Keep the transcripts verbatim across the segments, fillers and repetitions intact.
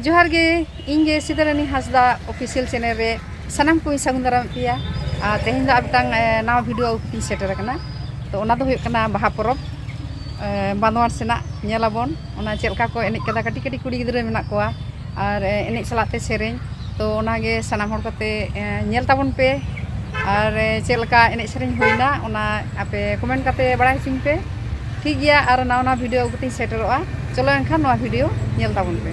ᱡᱚᱦᱟᱨ ᱜᱮ, ᱤᱧ ᱜᱮ ᱥᱤᱛᱟᱨᱟᱱᱤ ᱦᱟᱸᱥᱫᱟ ᱚᱯᱷᱤᱥᱤᱭᱟᱞ ᱪᱮᱱᱮᱞ ᱨᱮ ᱥᱟᱱᱟᱢ ᱠᱚᱧ ᱥᱟᱹᱜᱩᱱ ᱫᱟᱨᱟᱢᱮᱫ ᱯᱮᱭᱟ᱾ ᱟᱨ ᱛᱮᱦᱮᱧ ᱫᱚ ᱟᱨ ᱢᱤᱫᱴᱟᱝ, ᱮ, ᱱᱟᱣᱟ ᱵᱷᱤᱰᱤᱭᱳ ᱟᱹᱜᱩ ᱠᱟᱛᱮᱧ ᱥᱮᱴᱮᱨ ᱟᱠᱟᱱᱟ᱾ ᱛᱚ, ᱚᱱᱟ ᱫᱚ ᱦᱩᱭᱩᱜ ᱠᱟᱱᱟ ᱵᱟᱦᱟ ᱯᱚᱨᱚᱵᱽ, ᱮ, ᱵᱟᱸᱫᱣᱟᱱ ᱥᱮᱱᱟᱜ ᱧᱮᱞ ᱟᱵᱚᱱ, ᱚᱱᱟ ᱪᱮᱫ ᱞᱮᱠᱟ ᱠᱚ ᱮᱱᱮᱡ ᱠᱟᱫᱟ᱾ ᱠᱟᱹᱴᱤᱡ ᱠᱟᱹᱴᱤᱡ ᱠᱩᱲᱤ ᱜᱤᱫᱽᱨᱟᱹ ᱢᱮᱱᱟᱜ ᱠᱚᱣᱟ, ᱟᱨ, ᱮ, ᱮᱱᱮᱡ ᱥᱟᱞᱟᱜ ᱛᱮ ᱥᱮᱨᱮᱧ᱾ ᱛᱚ, ᱚᱱᱟᱜᱮ ᱥᱟᱱᱟᱢ ᱦᱚᱲ ᱠᱚᱛᱮ, ᱮ, ᱧᱮᱞ ᱛᱟᱵᱚᱱ ᱯᱮ᱾ ᱟᱨ, ᱮ, ᱪᱮᱫ ᱞᱮᱠᱟ ᱮᱱᱮᱡ ᱥᱮᱨᱮᱧ ᱦᱩᱭᱱᱟ, ᱚᱱᱟ ᱟᱯᱮ ᱠᱚᱢᱮᱱᱴ ᱠᱟᱛᱮ ᱵᱟᱲᱟᱭ ᱦᱚᱪᱚᱧ ᱯᱮ᱾ ᱴᱷᱤᱠ ᱜᱮᱭᱟ, ᱟᱨ ᱱᱟᱣᱟ ᱱᱟᱣᱟ ᱵᱷᱤᱰᱤᱭᱳ ᱟᱹᱜᱩ ᱠᱟᱛᱮᱧ ᱥᱮᱴᱮᱨᱚᱜᱼᱟ᱾ ᱪᱚᱞᱚ, ᱮᱱᱠᱷᱟᱱ ᱱᱚᱣᱟ ᱵᱷᱤᱰᱤᱭᱳ ᱧᱮᱞ ᱛᱟᱵᱚᱱ ᱯᱮ᱾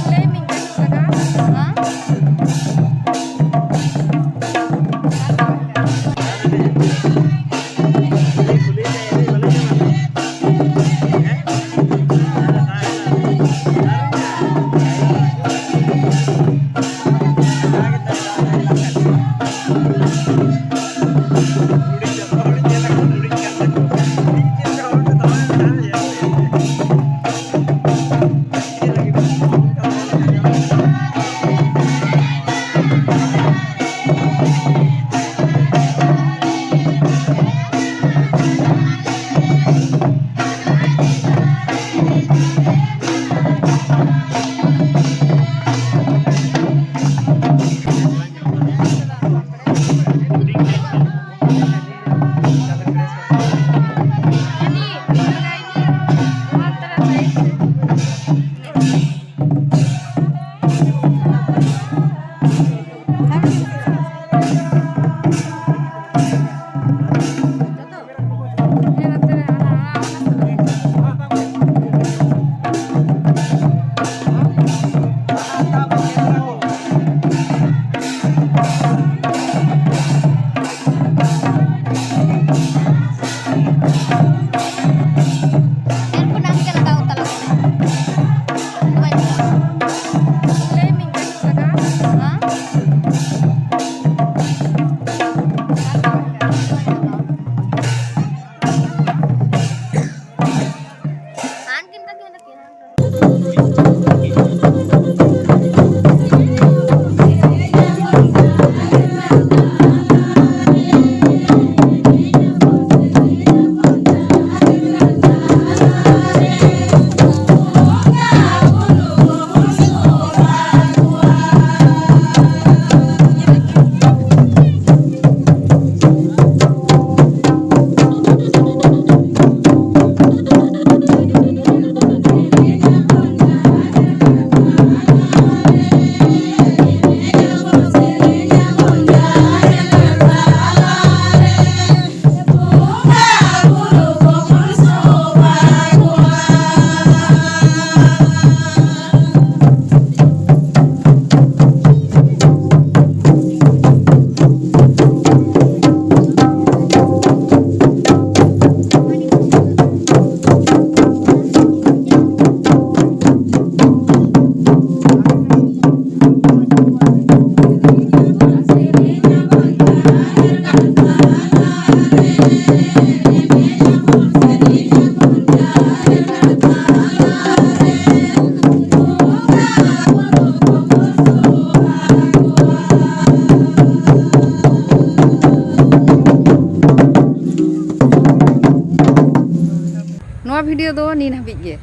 ᱞᱟᱹᱭ ᱢᱮ, ᱪᱮᱫ ᱠᱚ ᱞᱟᱜᱟᱜᱼᱟ? ᱦᱮᱸ? ᱵᱷᱤᱰᱤᱭᱳ ᱫᱚ ᱱᱤᱱ ᱦᱟᱹᱵᱤᱡ ᱜᱮ᱾